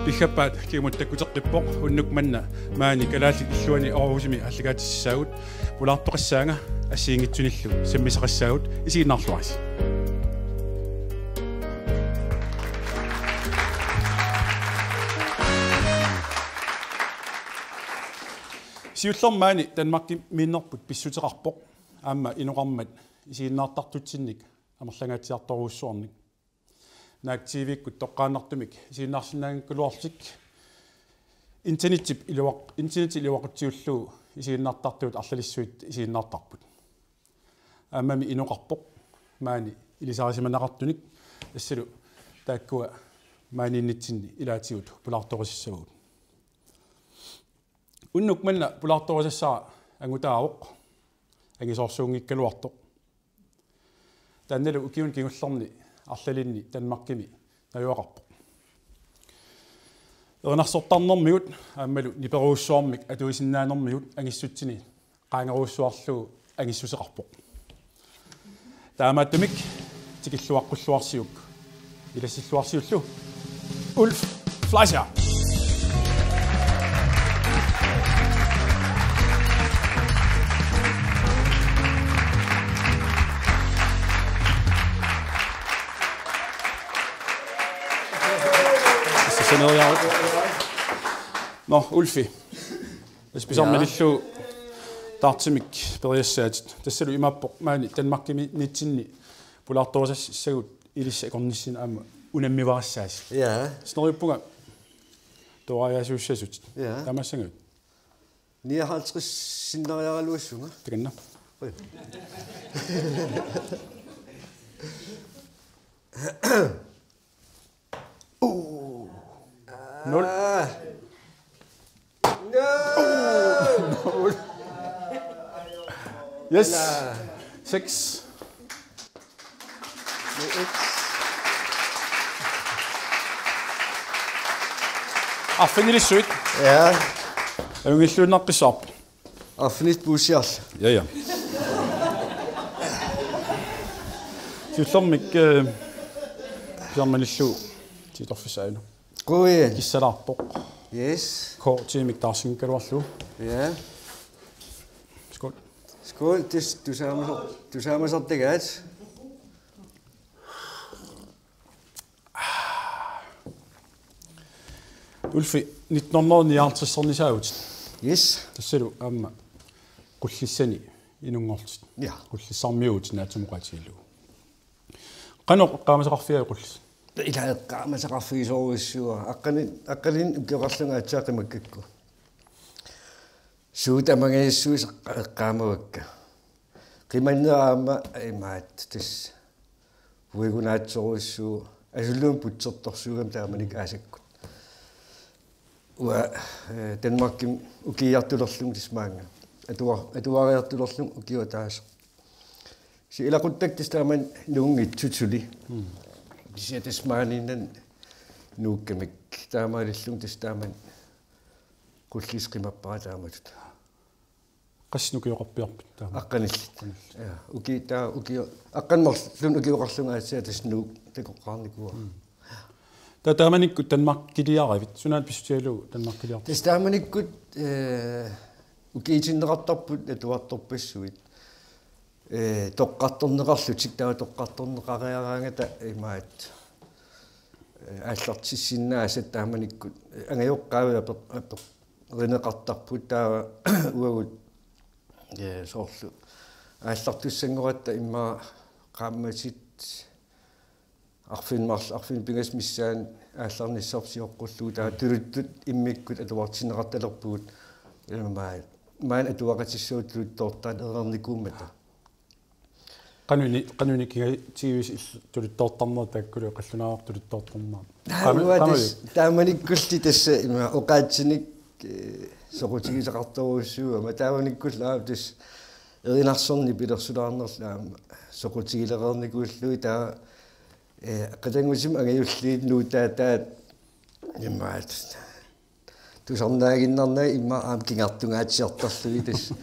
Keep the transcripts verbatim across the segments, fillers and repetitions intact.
Piffissap kingumut takkuteqqippoq, unnuk manna maani kalaallit illuanni Aarhusimi aallakaatissaagut. Pulaartoqassaanga, assigiinngitsunillu sammisaqassaagut, isiginnaarluarisi. Siullermik maani Danmarkimiinnerput pissuteqarpoq, aamma inoqarmat isiginnaartartutsinnik amerlangaatsiartorujussuarnik. Naak T V-kkut toqqaannartumik isiginnaarsinnaanngikkaluarlutik, internetip iluaq-, internetip iluaqutsiullugu isiginnaartartut arlalissuit isiginnaartarput. Aammami inoqarpoq maani ilisarisimanaqartunik, tassalu taakkua maaniinnitsinni ilaatigut pulaartorisassagut. Unnuk manna pulaartorisassara angutaavoq, angisoorsuunngikkaluartoq. Taannalu ukiuni kingullerni arlalinni Danmarkimi najugaqarpoq. Erinarsortarnermigut aammalu niperujussuarmik atuisinnaanermigut angissutsini qaangerujussuarlugu angissuseqarpoq. Taamaattumik tikilluaqqulluarsiuk, ilassilluarsiullu Ulf Fleischer. Nå, Ulfi. Tassa pisarmilillugu dartimik periassaatit. Tassalu imaappoq maani Danmarkimiinnitsinni pulaartorisassaagut ilissi akornassinni aamma unammivarissaasi. Ja. Tassa neriuppunga tooriaasuussasutit. Ja. Taamaassagavit? Nioghalvtreds sinneriaraluassunga. Takanna. Oj. Nul. Ah. No! Yes. Seks. Arfinilissuit. Ja. Ajunngilluinnaqqissaarpoq. Arfinit puussiarlu. Ja, ja. Siullermik, eh, pisarmilillugu tiitorfissaq aajuna. Qujan. Kissalaarpoq. Yes. K T-mik taarsinngikkaluarlugu. Ja. Skål. Skål, tis-, tusaamasar-, tusaamasartagaat. Ulfi, nitten hundrede nioghalvtreds-ernisaavutit. Yes. Tassalu aamma Qullissani inunngorlutit. Ja. Qullissarmiuuvutit naatsumik oqaatigalugu. Qanoq eqqaamasaqarfigaavit Qullis? Ila eqqaamasaqarfigisorujussuuara. Aqqani-, aqqaninni ukioqarlunga aatsaat qimakkakku. Suut amangajassuisa eqqaamavakka. Qimannera aamma imaattoq tassa uigunaatsorujussuuvoq, asulluunniit putsertorsuugami taamanikkut aasakkut. Uanga, eh, Danmarkimi ukiiartulerlunga tassa maanga. Atua-, atuariartulerlunga ukioq ataaseq. Kisianni ilaquttakka tassa taamani nuunngitsut suli. Mm. Kisianni tassa maaniinnani nuukkamik. Taamaalillunga tassa taamani Qullissaq qimappara taamatut. Qassit ukioqarpiarpit taama? Aqqanillit. Aqqanillit. Ja, uki-, taava ukio-, aqqaneq-marlunnik aatsiaq tassa Nuuk takoqqaarnikuuara. Mm. Taava taamanikkut Danmarkiliaravit, sunaana pissutigalugu Danmarkiliartoq? Tassa taamanikkut, eh, ukiitinneqartarput atuartorpassuit. Eh, toqqartorneqarlutik, taava toqqartorneqariaraangata imaattoq, eh, aallartissinnaasat taamanikkut, eh, angajoqqaavit apeq-, apeq-, rineqartarput taava uagut, eh, soorlu aallartussanngoratta immaqa qaammatit arfineq-marl-, arfineq-pingasut missaanni aallarnissarput sioqqullugu taava tuluttut immikkut atuartinneqartalerpugut, eh, maani, maani atuaqatissagut tuluttoortaat ereernikuummata. Qanoq ini-, qanoq inikkigatsigiviuk illit tuluttoortarnerit taakkulu qallunaaraq tuluttoortarnerit? Qanoq, uanga qanoq tassa taamanikkulli tassa ima oqaatsinik, eh, soqutigisaqartorujussuugama taamanikkulli aamma tassa erinarsorneq pilersulaarnerlu aamma soqutigilereernikuullugit taava, eh, qatanngutimik angajulliit nuutaataat imaattoq tusarnaaginnarnagu immaqa aamma kingartungaatsiartarlugit tassa.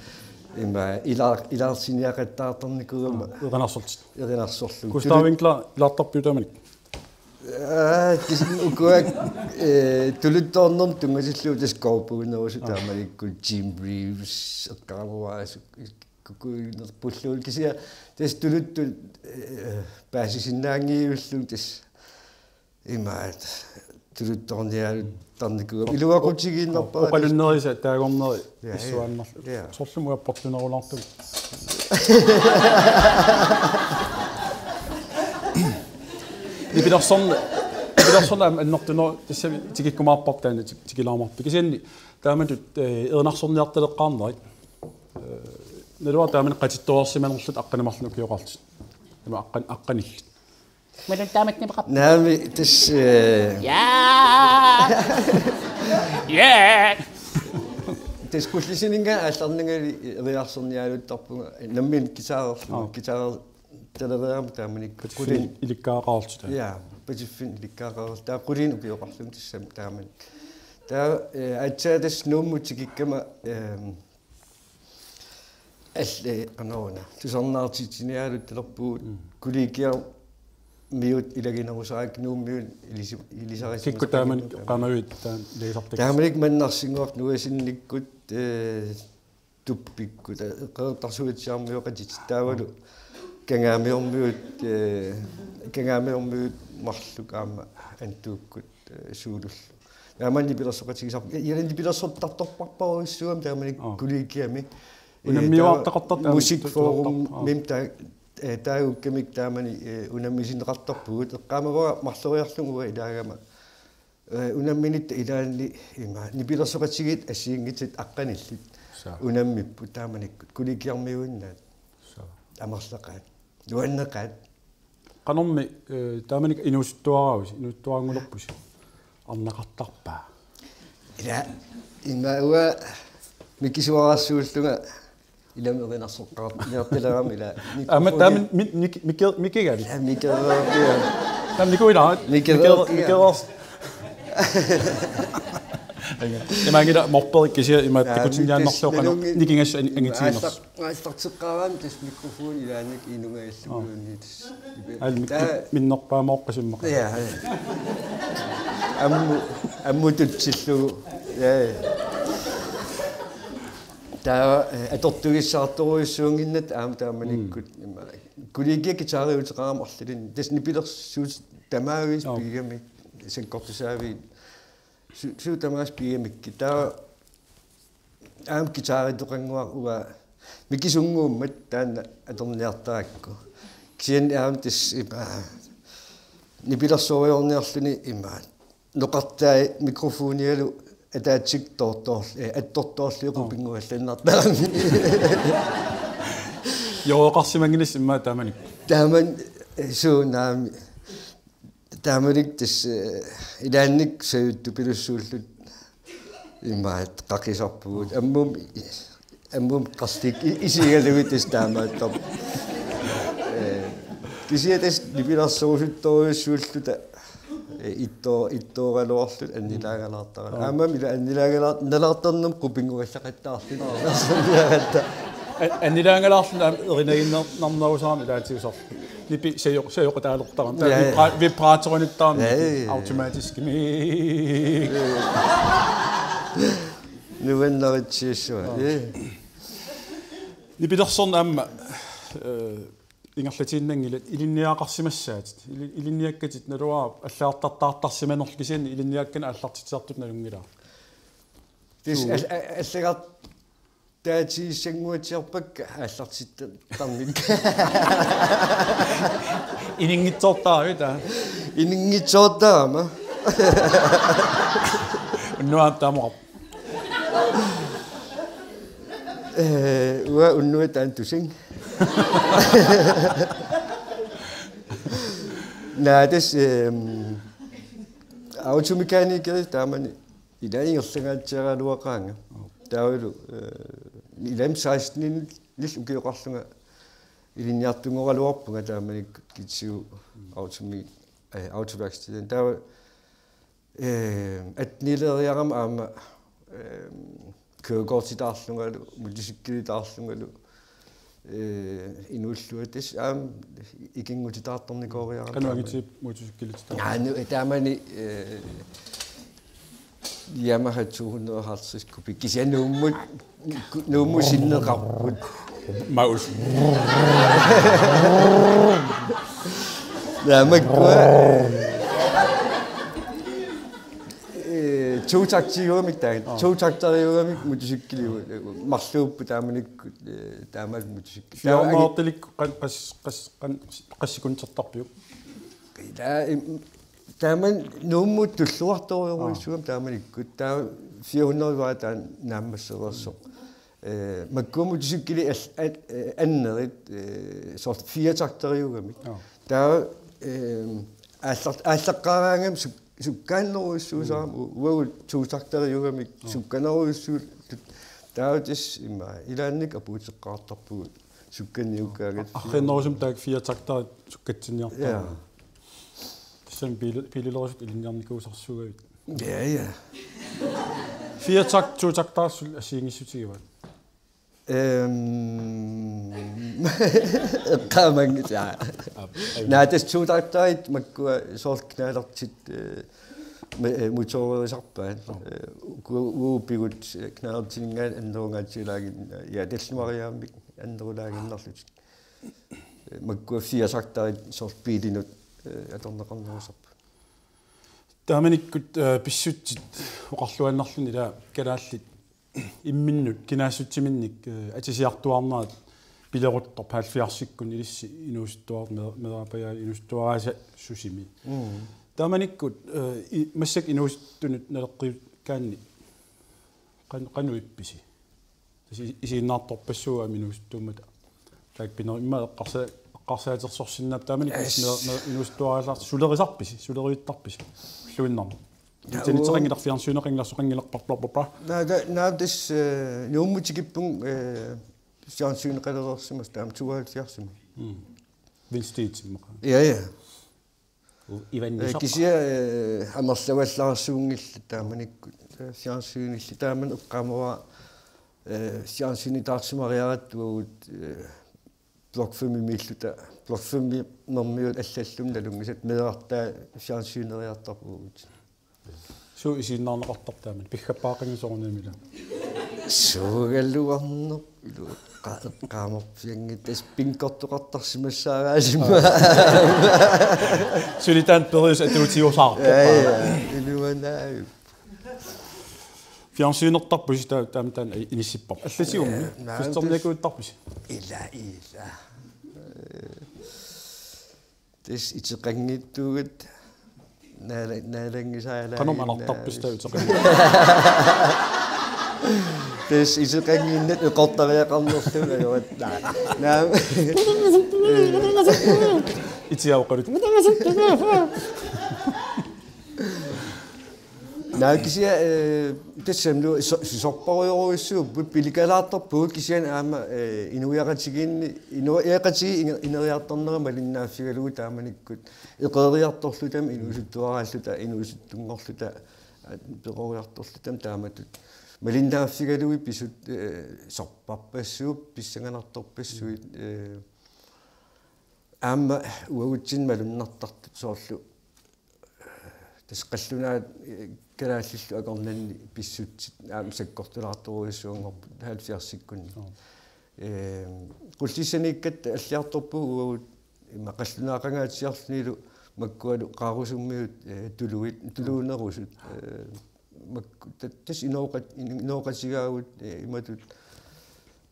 Immaqa ila-, ilaarsiiniaqattaartarnikuugama. Erinarsortut. Erinarsorlugu. Gustav Winkler, ilaartarpiuk taamani? Aa, kisianni ukua, eh, tuluttoornermut tunngatillugu tassa koorpuginerusut taamanikkut Jim Reeves eqqaaruaasut kukuinerpullugu kisianni tassa tuluttut, eh, paasisinnaanngivillugu tassa imaat tuluttoorniaruttarnikuugamik iluaqutigiinnerpara. Oqalunnerisa taagorneri. Ja, ja. Issuaannarlu. Ja. Sorlumi uapportunerulaartumik. Nipilersorn-, nipilersorneq aamma annertuneq tassami tikikkumaarparput taanna tik-, tikilaarumaarparput. Kisianni taamatut, eh, erinarsorniartaleqqaarnerit. Eh, naluara taamani qatittuarsimanerluta aqqaneq-marlunnik ukioqarluta. Ima aqqan-, aqqanillit. Malun taamatut nipeqarpa? Naamik, tassa, eh, Ja! Ja! Tassa Kullisininngaanniit aallarnangali erinarsorniaruttarpunga. Nammineq guitarerlunga, Aa. guitarertaleriarama taamanikkut. Patiffin qulinik ilikkaaqarluta. Ja, patiffin ilikkaaqarluta. Taava qulinik ukioqarlunga tassami taamani. Taava, eh, aatsaat tassa Nuummut tikikkama, ehm, Alle, qanoruna, tusarnaartitsiniaruttorpugut. Mm. Kollegiamiut ilaginerusarakkit Nuummiut ilisi-, ilisarisimasarakkit. Kikkut taamani qaamavit taanna ilisartakkat? Taamanikkut Mannarsinnguaq Nuiasinnikkut, eh, Tuppikkut, eh, Qeqertarsuatsiaarmioqatitit taavalu Kangaamiormiut, eh, Kangaamiormiut marluk aamma Antuukkut, eh, Suulullu. Taamani nipilersoqatigisarput. Ja, nipilersortartorparparujussuugami taamani Aa. Kollegiami. Eh, Unammiuaartaqartartut taava aamma Musikforumimik taa-, eh, taagukkamik taamani, eh, unammisinneqartarpugut. Eqqaamavara marloriarlunga uanga ilaagama. Eh, unamminitta ilaanni ima nipilersoqatigiit assigiinngitsut aqqanillit. Saa. Unammipput taamanikkut. Kollegiarmiuinnaat. Saa. Amerlaqaat. Nuanneqaat. Qanormi, eh, taamanikkut inuusuttuaraavusi, inuusuttuaraanngulerpusi. Arnaqartarpa? Ila, ima uanga mikisuararsuullunga ilami erinarsoqqaar-, niartilerama ila. Aamma mikrofoni- taama mi-, mik-, mik-, mikigaat? Ila, mikereerpiaa. Taama nikuilaat? Mikereerpiaa. Mikereer-, mikereers-, Imaanngilaq morperi kisianni imaattoq Aa, takutinniaannarlugu qanoq nalunngi-, nikingassat an-, angitsiinersoq. Aallar-, aallarteqqaaraanni tassa mikrofoni ilaanni inunngajallugu Aa. Uunniit. Al mik-, Taa- minnerpaamooqqasummaqa. Ja, ja. Ammu-, ammututsillugu. Ja, ja. Taava, eh, atortugissaartorujussuunnginnatta aamma taamanikkut. Mm. Ima, kollegiat guitariuteqarami arlalinni. Tassa nipilersuut tamaavisa Joo. Pigigamik. Sakkortusaaviit. Su-, suut tamaasa pigigamikkit. Taava aamma guitaritoqannguaq uanga mikisunnguummat taanna atorniartarakku. Kisianni aamma tassa ima nipilersorujoorniarluni ima noqartai mikrofonialu ataatsikkut toortoor-, eh, attortoorlugit Aa. Qupinnguallannartarami. Joo, oqarsimannginnassi immaqa taamani. Taamani, eh, suunaami. Taamanikkut tassa, eh, ilaannikkut sajuttupilussuulluta imaat qaqisarpugut. Ammut, ammut qastik i-, isigalugit tassa taamaattoq. Eh, kisianni tassa nipilersorusuttorujussuulluta, eh, itto-, ittooraluarluta annilaangalaartaraluta. Aa. Aammami ila annilaangalaar-, nalaartarnermut qupinnguallaqattaarluni. Aa. A-, annilaangalaarluni aamma erinaginnarnerusarami ilaatigut soorlu. Nipi sajoq-, sajoqataalertarami. Taava Ja, ja. Vibra-, vibratorinuttaarami Ja, ja, ja. Automatiskimik. Nuannaritsiassavara. Aa. Ja. Nipilersorneq aamma, eh, ingerlatiinnanngilat ilinniagaqarsimassaatit. Ili-, ilinniakkatit naluara allagartartaartarsimanerlugu kisianni ilinniakkanik aallartitsisartutut nalunngilara. Tassa Suu. Al-, a-, allagar-, Taatigissanguatsiarpakka aallartittartarmik. Ininngitsoortaravit taa? Ininngitsoortarama. Unnuaq taamoqarpoq. Eh, uanga unnuaq taanna tusing. Naa, tassa, ehm, automekanikeri taamani. Ila ingerlangaatsiaraluaqaanga. Taavalu, eh, ilami seksten-inillu ukioqarlunga ilinniartunngoraluarpunga taamanikkut G T U automi-, eh, autoværksted. Taava, eh, atten-ileriarama aamma, eh, kørekortitaarlungalu, motorcykelitaarlungalu, Eh, inuulluat tassa aamma ikinngutitaartornikooriarami. Qanoq angitigippit motorcykelititaartoq? Aa, nu, taamani, eh, Yamaha to hundrede og halvtreds kubik. Kisianni Nuummut, Nuummut sinneqarput. Maus. Taamakkua. Eh, totaktiugamik taanna. Totaktiugamik motorcykeliuvoq, eh, marluupput taamanikkut, eh, taamaat motorcykel. Fjorten-ortilikku qan-, qas-, qas-, qan-, qassit sekundertarpiuk? Taa, im-, taamani Nuummut tulluartorujussuugami taamanikkut. Taava fire hundrede var taanna naammassereersoq. Eh, makkua motorcykeli al-, al-, eh, annerit, eh, soorlu firetakteriugamik. Taava, eh, aallar-, aallaqqaaraangami suk-, sukkanerujussuusarami u-, uagut totakteriugamik sukkanerujussuulluta. Taava tassa immaqa ilaanni apuuteqqaartarpugut sukkaniukkaangat. Arriinnerusumik taakku firetakterit sukkatsinniartarput. Ja. Tassami biili-, biililerisut ilinniarnikuusarsuugavit. Ja, ja. Firetakt, totakterit suli assigiinngissutigivaat? Ehm, eqqaamanngilara. Naa, tassa totakterit makkua soorlu knallertit, eh, me-, eh, motorerisarpaat. Eh, ku-, uagut pigut, eh, knallertininngaanniit annerungaatsialaaginnaat. Ja, tallimariaammik annerulaaginnarlutik. Eh, makkua firetakterit soorlu biilinut, eh, atorneqarnerusarput. Taamanikkut, eh, pissutsit oqarluinnarluni ila kalaallit imminnut kinaassutsiminnik, eh, atisiartuaarnerat pileruttorpoq halvfjerdsikkut ilissi inuusuttuar-, me-, meeraapajaat inuusuttuaraasusimi. Mm. Taamanikkut, eh, i-, massakkut inuusuttunut naleqqiukkaanni qan-, qanoq ippisi? Tassa i-, isiginnaartorpassuugut aamma inuusuttuummata. Taakku pinerit immaqa eqqarsa-, eqqarsaatersorsinnaapput taamanikkut. Yes. Me-, me-, inuusuttuaraalaartoq sulerisarpisi, suleriittarpisi ulluinnarni? Ja, internetteqanngilar, fjernsyneqanngilar, soqanngilarpar, bla, bla, bla. Naa, ta-, naa, tassa, eh, Nuummut tikippunga, eh, fjernsyneqalereersimasoq taama tooghalvfjerdsimi. Mm. Vinstitsimmaqa. Ja, ja. Ivan, eh, Nusaq. Kisianni, eh, amerlavallaarsuunngillat taamanikkut. Eh, fjernsynilli taamani eqqaamavara, eh, fjernsynitaarsimariaratta uagut, eh, Blok femimiilluta, Blok fem-ermiut allallumi nalunngisat meerartaat fjernsyneriartarput uagut. Suut isiginnaarneqartarpit taamani, piggappaaqanngitsoq soorunami ila? Suugaluarneq, ilu qa-, eqqaamarpianngitsoq tassa bingortoqartarsimassaaraasimaarpoq. Suli taanna periuseq atuutiusaarpoq. Ja, ja, iluanaavippoq. Fjernsynertarpusi taa-, taama taanna inissipparput? Allatigummi? Eh, naa, fifterniakuuttarpusi? Ila, ila. Eh, tassa iteqanngitsuugatta naala-, naalanngisaalaarlugit. Qanormi anartarpisi taava iteqanngitsuugatta? Tassa iteqannginnata eqortariaqarnerlunga ajoratta. Naa. Naa. Itiaoqalut. Naa, kisianni, eh, tassami so-, sisorparujorujussuupput, pilikalaartarpugut, kisianni aamma, eh, inuiaqatigiinni, inuiaqatigiit ine-, ineriartornerat malinnaaffigalugu taamanikkut eqeeriartorlutami inuusuttuaraalluta, inuusuttunngorluta, eh, peroriartorlutami taamatut malinnaaffigalugit pisut, eh, sorpassuit, pissanganartorpassuit, eh, aamma uagutsinnut malunnartartut soorlu tassa qallunaat, eh, kalaallillu akornanni pissutsit aamma sakkortulaartorujussuanngorput halvfjerdsikkunni. Joo. Eh, Qullissaniikkatta alliartorpugut uagut ima qallunaaqangaatsiarlunilu makkualu qaarusummiut, eh, tuluit, tuluunerusut, eh, makku-, ta-, tassa inooqat-, in-, inooqatigaagut, eh, imatut,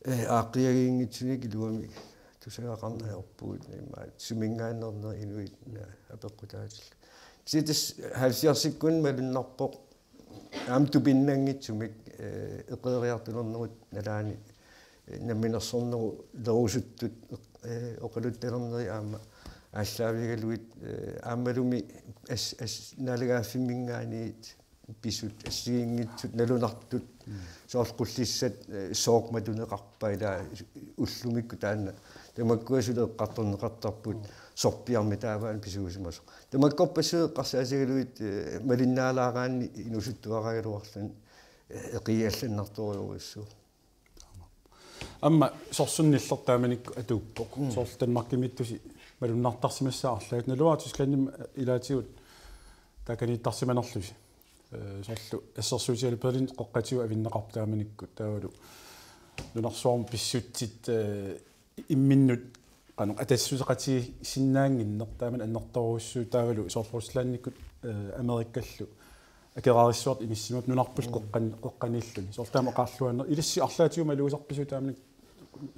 eh, aaqqiagiinngitsunik iluamik tusagaqarneq ajorpugut, imaat suminngaanneernerit inuit, eh, apeqqutaatillu. Kisianni tassa halvfjerdsikkunni malunnarpoq aamma tupinnanngitsumik, eh, eqeeriartulernermut nalaani, eh, namminersornerulerusuttut, eh, oqaluttalerneri aamma aallaavigalugit, eh, aammalumi as-, as-, naalagaaffimminngaanniit pisut assigiinngitsut nalunartut. Mm. Soorlu Qullissat, eh, sooq matuneqarpa ilaa ullumikkut taanna. Tamakkua suli eqqartorneqartarput, mm, sorpiarmi taavaana pisuusimasoq. Tamakkorpassuit eqqarsaatigalugit, eh, malinnaalaaraanni inuusuttuaraagaluarluni, eh, eqiallannartorujussuuvoq. Aamma sorsunneq nillertut taamanikkut atuuppoq. Mm. Soorlu Danmarkimiittusi malunnartarsimassaat arlaat. Naluara Tysklandimi ilaatigut taakaniittarsimanerlusi. Eh, soorlu assersuutigalugu Berlin qeqqatigut avinneqarpoq taamanikkut taavalu nunarsuarmi pissutsit, eh, imminnut qanoq atassuseqatigiissinnaaginnarpoq taamani annertoorujussuuvoq taavalu soorlu Ruslandikkut, eh, Amerikkallu akeraarissuartut inissimavoq nunarput qeqqan-, qeqqaniilluni. Soorlu taama oqarluaannarpoq ilissi arlaatigut malugisarpisiuk taamani,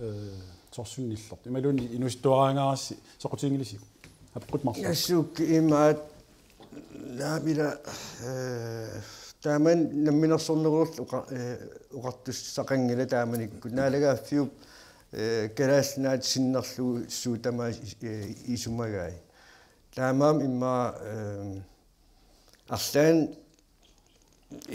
eh, sorsunneq nillertut. Imaluunniit inuusuttuaraangaarassi soqutiginngilisiuk? Apeqqut marluk. Assut imaat naamik ila, eh, taamani namminersornerullugu oqa-, eh, oqartussaqanngilaq taamanikkut. Naalagaaffiup, eh, Kalaallit Nunaat sinnerlugu suut tamaasa, eh, isumagai. Taamaammat immaqa, eh, arlaannik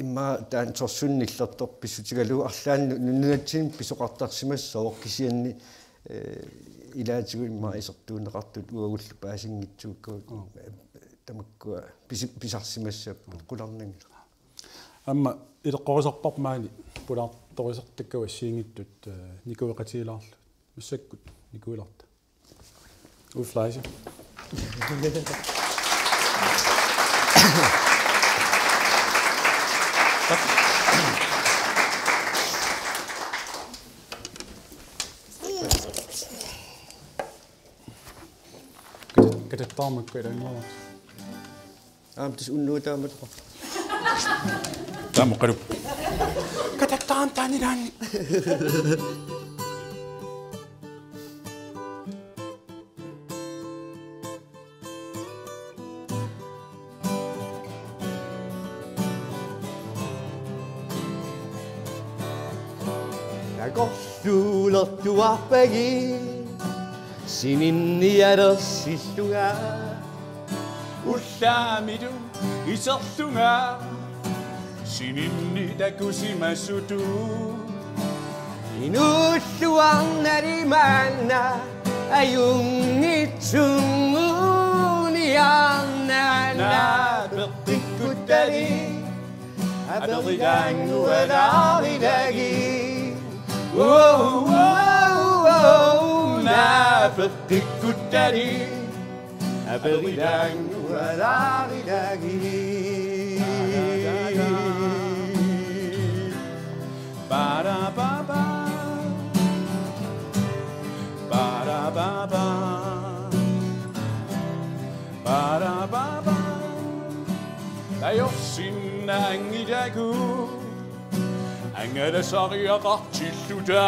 immaqa taanna sorsunneq nillertoq pissutigalugu arlaannik nu-, nunatsinni pisoqartarsimassooq kisianni, eh, ilaatigut immaqa isertuunneqartut uagullu paasinngitsut. Mm. Tamakkua pisi-, pisarsimassapput qularnanngilaq. Aamma ileqqorisarparput maani pulaartorisartakkagut assigiinngitsut, eh, nikueqatigilaarluta. Massakkut nikuilaarta. Ulla Fleischer. Kat-, katattaarmakku ilaanngormat. Aamma tassa unnugu taamatut. Taama oqalup. Katattaarama taanna ilaanni. Takorluulertuarpagit sininnialersillunga. Ullaamilu iserlunga sininni takusimasutut. Inuulluarnali maanna ajunngitsunnguuniarnanga. Naapeqqikkuttali aperilaanngualaarilaarlugit. Wow, wow, wow, naapeqqikkuttali aperilaanngualaarilaarlugit. Ba-da-ba-ba. Ba-da-ba-ba. Ba-da-ba-ba. Ajorsinnaanngilagut angalasariaqartilluta.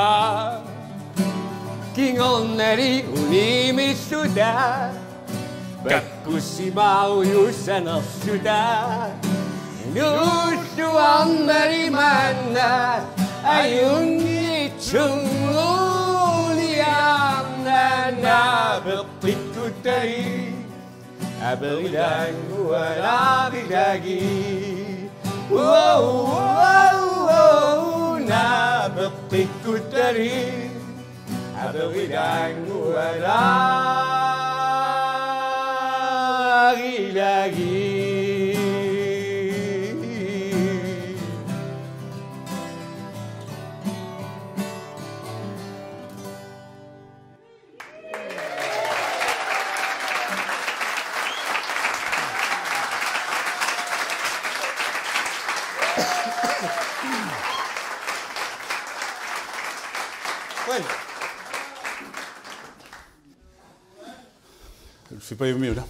Kingornali unimilluta. Kappussimaarujussanerluta. Inuulluarnali maanna ajunngitsunnguuniarnanga. Naapeqqikkutali aperilaanngualaarilaarlugit. Wow, wow, wow, naapeqqikkutali aperilaanngualaarilaarlugit. Qujan. Ulfik Pajumiuna.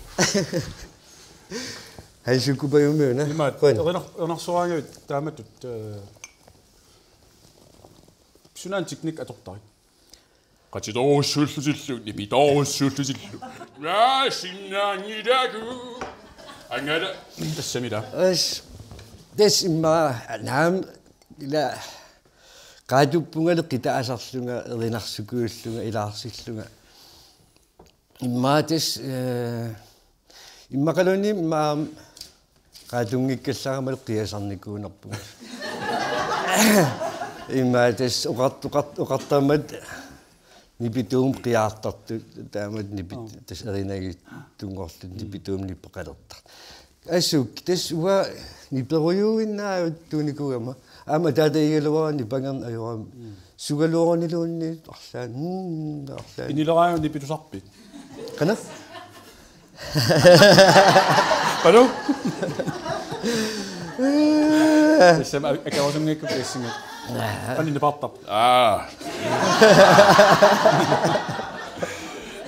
Hans Juku Pajumiuna. Imaat, qujan. Erinaq-, erinarsoraangavit taamatut, eh, sunaana teknik atortarit. Qatitorujussuullutillu, nipitoorujussuullutillu. Naasinnaanngilagut. Angala. Tassami ila. As, tassa immaqa, naamik, ila, qaatuppungali qitaasarlunga, erinarsukuullunga, ilaarsillunga. Immaqa tassa, eh, immaqaluunniit immaqa qaatunngikkallaramallu qiasarnikuunerpunga. Immaqa tassa oqart-, oqart-, oqartarmat nipituumik qiaartartut, taamatut nipit-, Aa. Tassa erinagittunngorlutik Mm. Nipituumik nipeqalertartut. Assut, tassa uanga niperujuinnaajunnikuugama. Aamma ataataga igaluara nipangerneq ajorami. Mm. Sugaluaruniluunniit arlaat, mm, arlaat. Inileraaju nipitusarpit? Qana? Palu? Tassami akarusunngikku pissinga. Ani nipartarp. Aa.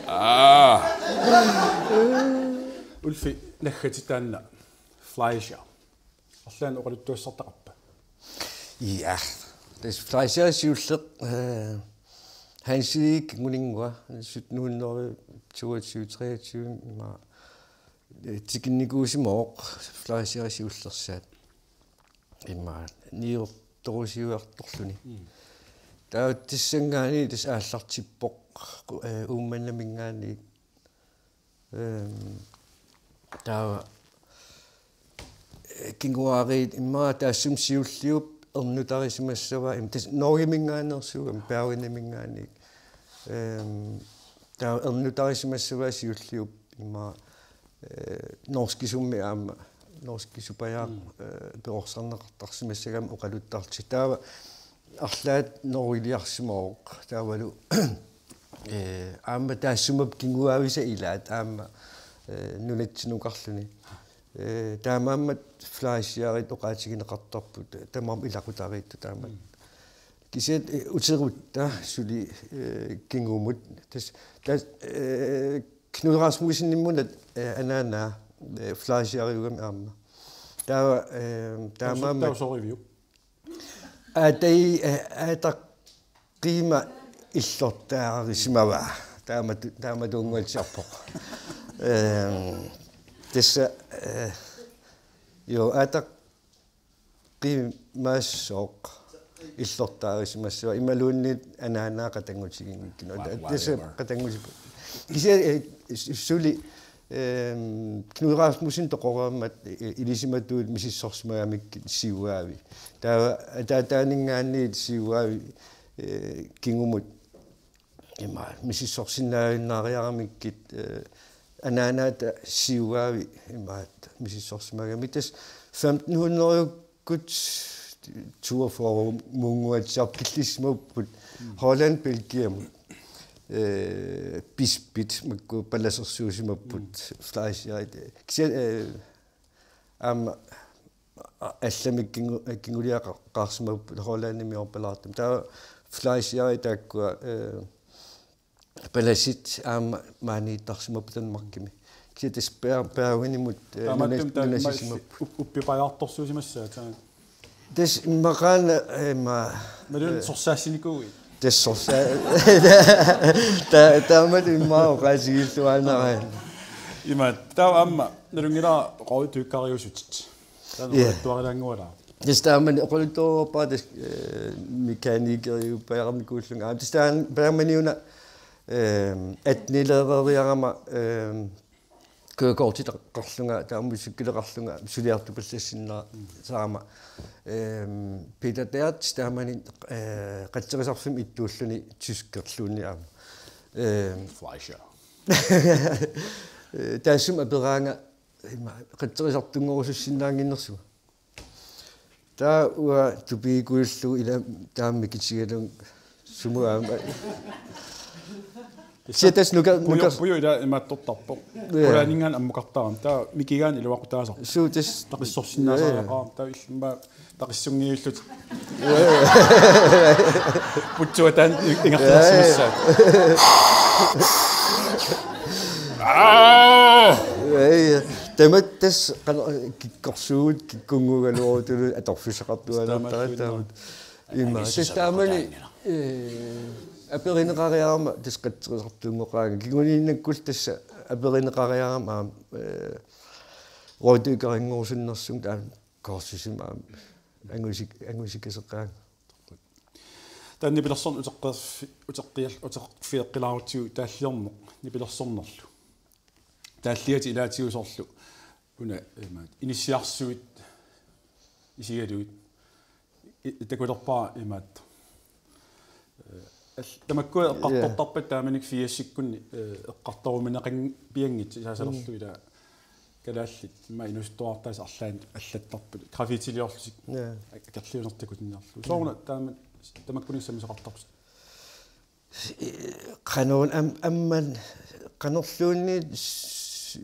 Aa. Ulfi, naggatit taanna Fleischer. Arlaannik oqaluttuassartaqarpa? Ja, tassa Fleischer siulleq, øh, Hansi kinguninngua, sytten hundrede toogtyve treogtyve, ima, øh, tikinnikuusimavoq Fleischer siullersaat. Ima, niuertorusiuartorluni. Mm. Taava tassanngaanniit tassa aallartippoq, øh, Uummannaminngaanniit. Øhm, taava, øh, kinguaariit immaqa taassuma siulliup ernutarisimassavaa, im-, tassa Norgeminngaanneersuugami, Bergeniminngaanniit. Øhm, taava ernutarisimassavaa siulliup immaqa, øh, norskisummi aamma, norskisupajaaq, mm, øh, perorsarneqartarsimassagami oqaluttarlutik. Taava arlaat norgeliarsimavoq. Taavalu, øh, aamma taassuma kinguaavisa ilaat aamma, øh, nunatsinukarluni. Øh, taamaammat Fleischerit oqaatigineqartarput, tamarmik ilaqutariittut taamak. Mm. Kisianni, øh, uterutta suli, øh, kingumut. Tassa, tassa, øh, Knud Rasmussenimut, øh, anaanaa, øh, Fleischeriugami aamma. Taava, øh, taamaammat. Taava soriviuk? Aatai, øh, aataqqima illortaarisimavaa. Taama tu-, taamatuunnguatsiarpoq. Øhm, tassa, øh, jo, aataq- qimaassoq illortaarisimassa imaluunniit anaanaa qatanngutiginngikkunuku. Tassa qatanngutippoq. Kisianni, øh, suli, øhm, Knud Rasmussen toqoraammat, øh, ilisimatuut misissorsimagamikkit siuaavi. Taava ataataaninngaanniit siuaavi, øh, kingumut ima misissorsinnaajunnaariaramikkit, øh, anaanaata siuaavi imaat misissorsimagami. Tassa femten hundrede-kkut toogfyrre-muunnguatsiarpoq, killissimapput Holland Belgiamut, øh, bispit makku palasersuusimapput Fleischerit. Kisianni, øh, aamma allamik kingu-, kinguliaqaarsimapput Hollandimi oorpalaartumi. Taava Fleischerit taakkua, øh, palasit aamma maaniittarsimapput Danmarkimi. Kisianni tassa Per-, Bergenimut, øh, Taamaattumik nuna-, taanna nunasissimapput. Up-, Uppipaajartorsuusimassaat taanna. Tassa immaqaana, øh, ima, Imaluunniit øh, sorsaassinikuuit. Tassa sorsa-, ta-, taamatut immaqa oqaatigilluaannaraanni. Ima, taava aamma nalunngilara rådykkeriusutit. Taanna, ja, oqaluttuarilaannguara. Tassa taamani oqaluttuarpara tassa, øh, mekanikeriuppajaarnikuullunga. Aamma tassa taanna Bergmaniuna, øh, attenileriarama, øh, kørekortitaqarlunga, taama cykileqarlunga, suliartupallassinnera saama. Øhm, Peter Dertz taamani, øh, qatserisarfimmi ittuulluni tyskerluunniit aamma. Øhm, Fleischer. øh, taassuma aperaanga, ima, qatserisartunngorusussinnaannginnersunga. Taava uanga tupigikujullugu ila taama mikitigalugu sumut aamma. Siatas nuka-, nuka- Pujo, pujo ila imaattortarpoq. Ja. Qulaaninngaanniit ammukartarami. Taava mikigaanni iluaqutaasarpoq. Suu, tassa. Taqissorsinnaasariaqarami. Taava illimmi taqissunngivillutik. Putsuataat ingerlaarsimassaat. Aa! Ja, ja. Tamatta tassa qano-, kikkorsuugut, kikkunnguugaluarutullu atorfissaqartuaannartaratta. Ima, tassa taamani, øh, aperineqariarama tassa qatserisartuunngoqaanga. Kinguniinnakkullu tassa aperineqariarama aamma, øh, rådykkerinngorsunnersunga taanna kursusimi aamma angusik-, angusikaseqaanga. Taanna nipilersorneq uteqqerfi-, uteqqial-, uteqqiaqqilaarutsigu taalliorneq, nipilersornerlu. Taalliat ilaatigut soorlu una, imaat, inissiarsuit isigalugit. I-, takulerpara imaat. Øh, al-, tamakkua eqqartortarpata taamanikkut firsikkunni, øh, eqqartoruminaqan-, pianngitsoq isaasalerlu ilaa kalaallit, ima inuusuttuarartaasa arlaannik allattarput, graffitiliorlutik. Ja. Akerliunertik takutinniarlugu. Sooruna taama Tamakkuninnga sammisaqartarpusi. Qanoq am-, amman qanorluunniit s-,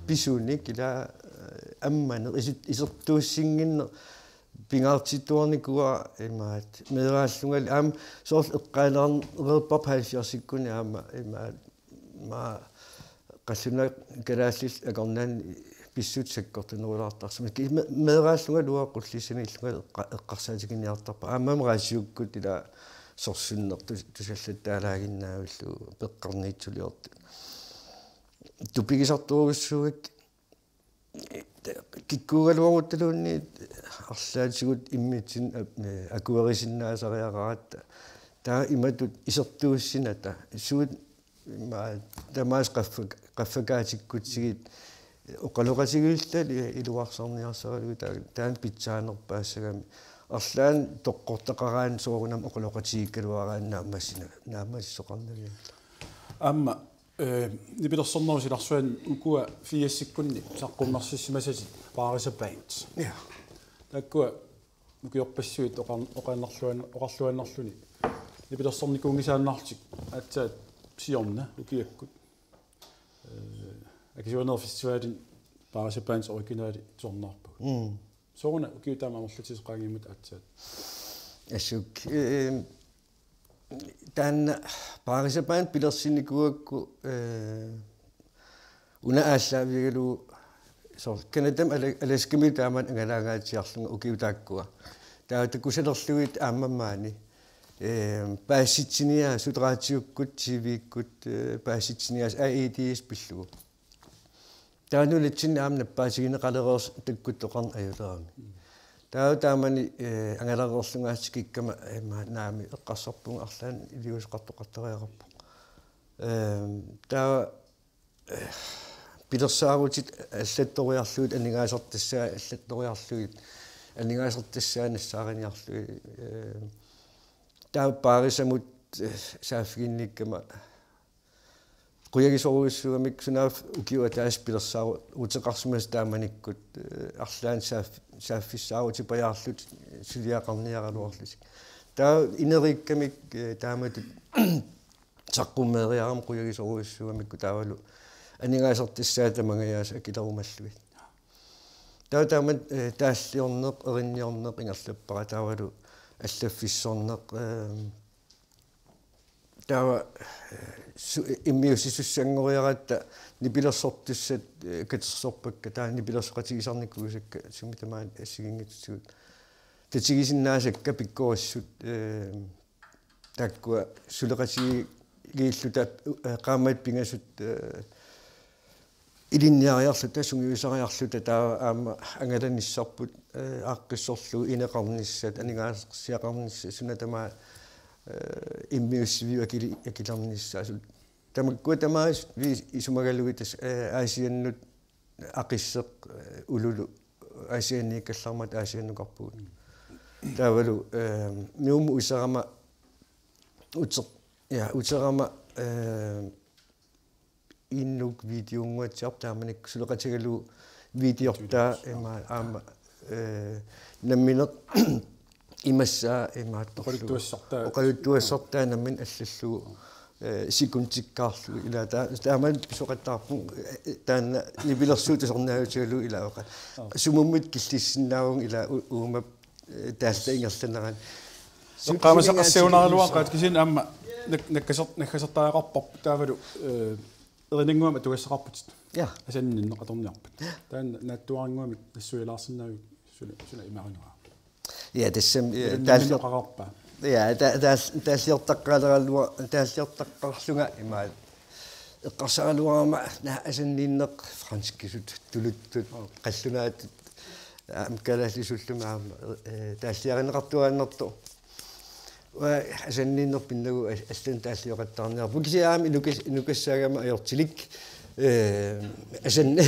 pisunik ila, eh, ammaneq isit-, isertuussinnginneq pingaartittuarnikuuara imaattoq meeraallungali aamma soorlu eqqaanereerparput halvfjerdsikkuni aamma imaattoq ma qallunaat kalaallit akornanni pissutsit sakkortunerulaartarsimasut. Ki-, me-, meeraallunga uanga Qullissaniillunga eqqa-, eqqarsaatiginiartarpara. Aammami raasiukkut ila sorsunneq tus-, tusallattaalaaginnaavillugu peqqarniitsuliortut. Tupigisartorujussuugakkit kikkuugaluaruttaluunniit arlaatigut immitsinnut ap-, eh, akuerisinnaasariaqaratta. Taava imatut isertuussinata. Suut ima tamaasa qaffak-, qaffakaatikkutsigit oqaloqatigiilluta iluarsarniarsaralugit taa-, taanna pitsaanerpaassagami. Arlaannik toqqortaqaraanni soorunami oqaloqatigiikkaluaraanni naammassina-, naammassisoqarnavianngilaq. Aamma, eh, nipilersornerup silarsuani ukua firsikkunni saqqummersissimasatit Paarisa Band. Ja. Taakkua ukiorpassuit oqar-, oqarnerluan-, oqarluaannarluni nipilersornikuunngisaannarlutik aatsaat siorna ukiakkut. Eh, Akisuunerup Festivalimi Paarisa Bandip originali tusarnaarpagut. Mm. Sooruna ukiut taama amerlatigisaqaanngimmata aatsaat? Assut, eh, taanna Paarisa Band pilersinnikuugakku, eh, una aallaavigalugu soorlu Canadami Ala-, Alaskami taamani angalaangaatsiarlunga ukiut taakkua. Taava takusalerlugit aamma maani, eh, paasitsiniaasut raatiukkut, T V-kkut, eh, paasitsiniaasut A E D S pillugu. Taava nunatsinni aamma nappaatigineqalereersoq takkuttoqarneq ajulerami. Taava taamani, eh, angalareerlunga aasiit kikkama, eh, ma-, naamik eqqarsarpunga arlaannik iliuuseqartoqartariaqarpoq. Ehm, taava, eh, pilersaarutit allattoriarlugit aningaasartassaat allattoriarlugit aningaasartassaat nassaariniarlugit, eh, taava Paarisamut, eh, saaffiginnikkama qujagisorujussuugamikku sunaaffa ukiut ataaseq pilersaaruteqarsimasoq taamanikkut, eh, arlaannik saaf-, saaffissaarutipajaarlutik suliaqarniaraluarlutik. Taava ineriikkamik, eh, taamatut saqqummeeriarama qujagisorujussuugamikku taavalu aningaasartassaat tamangajaasa akilerumallugit. Taava taamatut, eh, taalliorneq, erinniorneq ingerlappara taavalu allaffissorneq, eh, taava, eh, su-, immiussisussanngoriaratta nipilersortussat, eh, katersorpakka, taava nipilersoqatigisarnikuusakka sumi tamaat assigiinngitsutigut. Tatigisinnaasakka pikkorissut, eh, taakkua suleqatigiilluta, eh, qaammatit pingasut, eh, ilinniariarluta, sungiusariarluta, taava aamma angalanissarput, eh, aaqqissorlugu ineqarnissat, aningaasarsiaqarnissat, suna tamaat, eh, immiussiviup akili-, akilernissaasut. Tamakkua tamaasa vi-, isumagalugit tassa, eh, Aasiannut aqisseq, eh, Ululu, Aasianniikkallarmat Aasiannukarpugut. Taavalu, eh, Nuummut uterama, uter-, ja, uterama, eh, Inuk videonnguatsiarpoq taamanikkut suleqatigalugu videortaa ima aamma, eh, nammineq imassaa imaattorlugu. Oqaluttuassartaa. Oqaluttuassartaa nammineq allallugu, eh, sekuntikkaarlugu ila taa-, taamani pisoqattaarpunga, eh, taanna nipilersuut tusarnaarutigalugu ila oqa-. Aa. Sumummi killissinnaavunga ila u-, uuma, eh, taallat ingerlanerani. Eqqaamasaqassaagunaraluaqaat kisianni aamma nak-, nakkaser-, nakkasertariaqarparput taavalu, eh, erinannguamik atugassaqarputit. Ja. Asanninneq atorniarpat. Ja. Taanna naatsuarannguamik nassuialaarsinnaavit suna, suna imaanngua. Ja, tassami, eh, taalli-, nammineqarpa. Ja, ta-, taal-, taalliortaqqaaleraluar-, taalliortaqqaarlunga imaat eqqarsaraluarama naak asanninneq franskisut, tuluttut, qallunaatut, aamma kalaallisut ullumi aamma, eh, taalliarineqartuaannartoq. Uanga asanninneq pinnagu al-, allanut taallioqattaarniarpunga. Kisianni aamma inukas-, inukassaagama ajortilik, eh, asan-,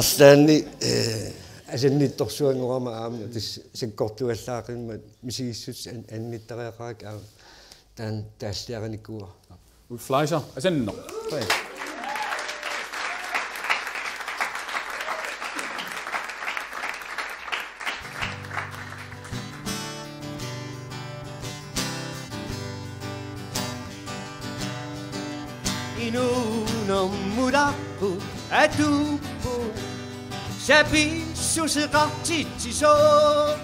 arlaanni, eh, asannittorsuanngorama aamma tassa sakkortuallaaqimmat misigissutsit an-, annittariaqarakku aamma taanna taalliarinikuuara. Ulf Fleischer, asanninneq. Inuunermut aqqut atuupput sapiissuseqartitsisoq.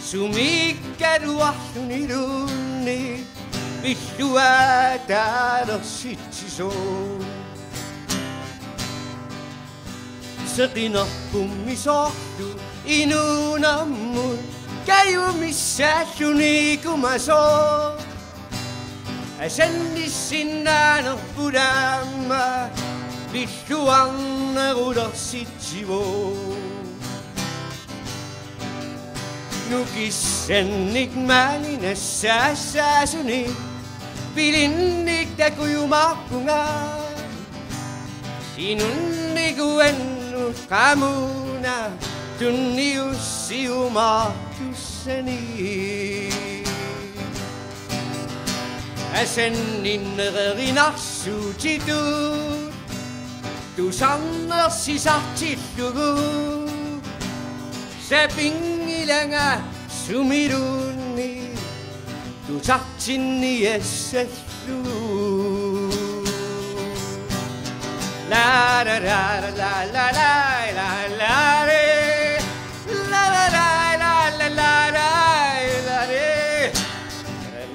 Sumikkaluarluniluunniit pilluaataalersitsisoq. Seqinerpummi soorlu inuunermut kajumissaalluni ikumasoq. Asannissinnaanerput aamma pilluarnerulersitsivoq. Nukissannik maani nassaassaasunik pilinnik takujumaarpunga. Inunnik uannut qamuuna tunniussiumaartussani. Asanninneq erinarsuutitut tusarnersisartillugu. Sapinngilanga sumiluunniit tusartinniassallugu. La la la la la la la la re. La la la la la la la la re.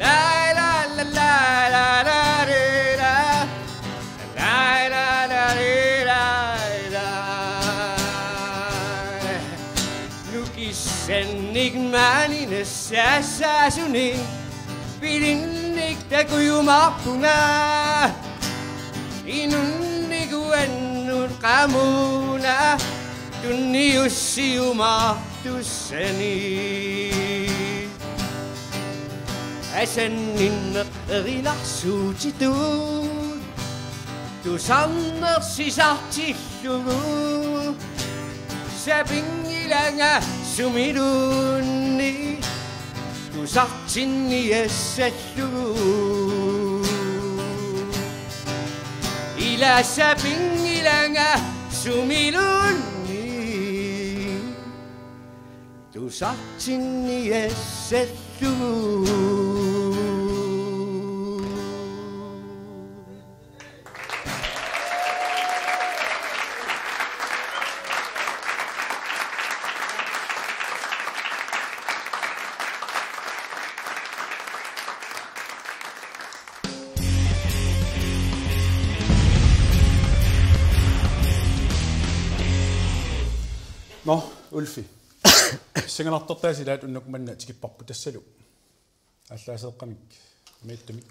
La la la la la la re la. Nukissannik maani nassaassaasunik pilinnik takujumaarpunga. Inunnik uannut qamuuna tunniussiumaartussani. Asanninneq erinarsuutitut tusarnersisartillugu. Sapinngilanga sumiluunniit tusartinniassallugu. Ila sapinngilanga sumiluunniit tusartinniassallugu. Nå, Ulfi. Pissanganartortaasi ilaat unnuk manna tikipparput tassalu. Aallaaseeqqamik. Meettumik.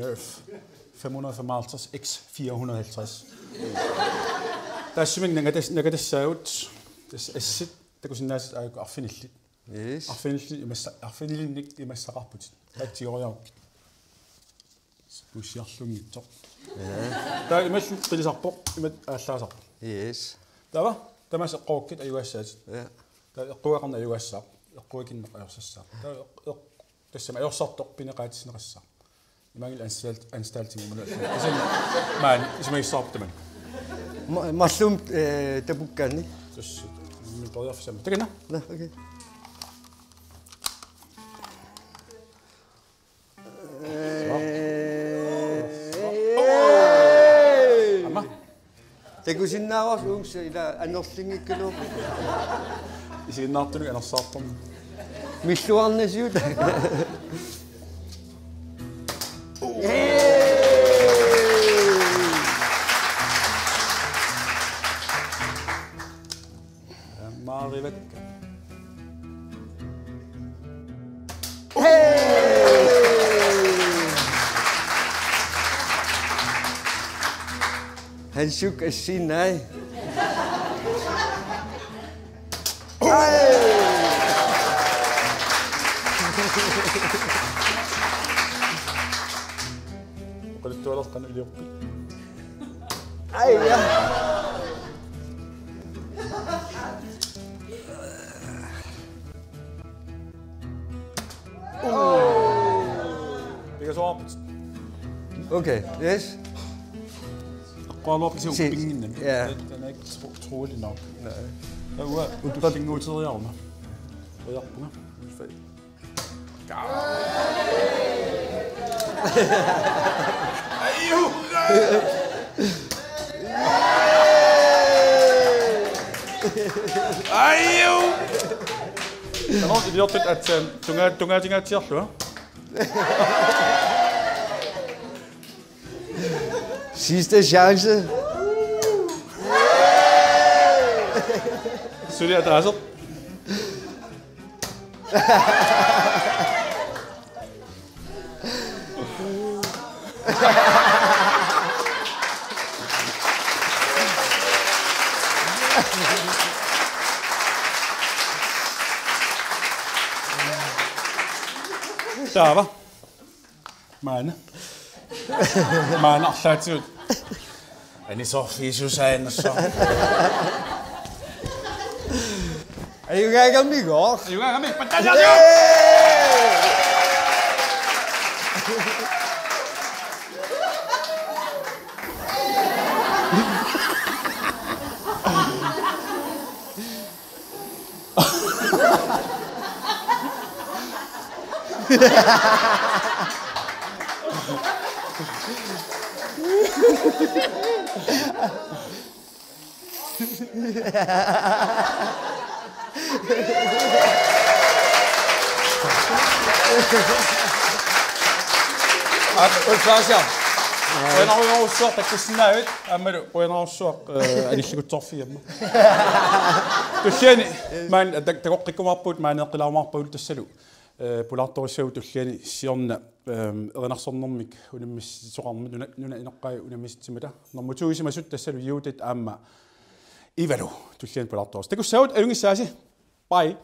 Nerf. Femhundrede femoghalvtreds X fire hundrede halvtreds. Taassumik nagatas-, nagatassaagut. Tassa assit takusinnaasat aajuku arfinillit. Yes. Arfinillit imassa-, arfinilinnik imassaqarputit. Atsioriarukkit. Puussiarlunngitsoq. Ja. Taava imaalluni qilisarpoq, imatut aallaasarpoq. Yes. Taava, tamaasa eqqugakkit ajugassaatit. Ja. Taava eqqugaqarneq ajugassaaq. Eqqugakinneq ajorsassaaq. Taava eq-, eq-, tassami ajorsartoq pineqaatissinneqassaaq. Imaanngilaq anstalt-, anstaltimut imaluunniit. Tassa maani, isumagissavarput tamanna. Ma-, marluk, eh, tapukkaanni. Tassa, min periarfissaq aamma. Takanna? Nå, okay. Aamma. Takusinnaavarsi uunga ila anorlinngikkaluarpoq. Isiginnaartunut anersaartormi. Milluarnasiuta. Maarivakka. Hansuk assiinai. Oqaluttualersoq qanoq iliorpit? Ai, ja. Pingasoqarput. Okay, yes. Eqqugaluarpisiuk? Si-, pinginnami. Ja. Taanna ikke tro-, trolig nok. Nej. Taava uanga ulluinnarsiorniaruma. Ujarpunga. Ulfai. Ajuga! Aju! Nå, vi har tunga, tunga, tunga til at høre. Sidste chance. Suli ataaseq. Taava. Maana. Maana arlaatigut. Anisoorfiisusaannassooq. Ajugaagamiigooq. Ajugaagami, pattaasiarsiuk! Aap, Ulf Larsson. Qujanarujussuaq takkussinnaagavit, aammalu qujanarujussuaq, eh, anillukutsoorfiit aamma. Tulliani, maani, tak-, takoqqikkumaarpugut, maani eqqilaarumaarpagut tassalu. Eh, pulaartorissagut tulliani siorna, ehm, erinarsornermik unammisitsoqarmat nuna-, nunap inoqqaavi unammisitsimmata. Normu to-isimasut tassalu Judith aamma Ivalu tulliani pulaartorissat. Takussagut, ajunngissaasi. Bye.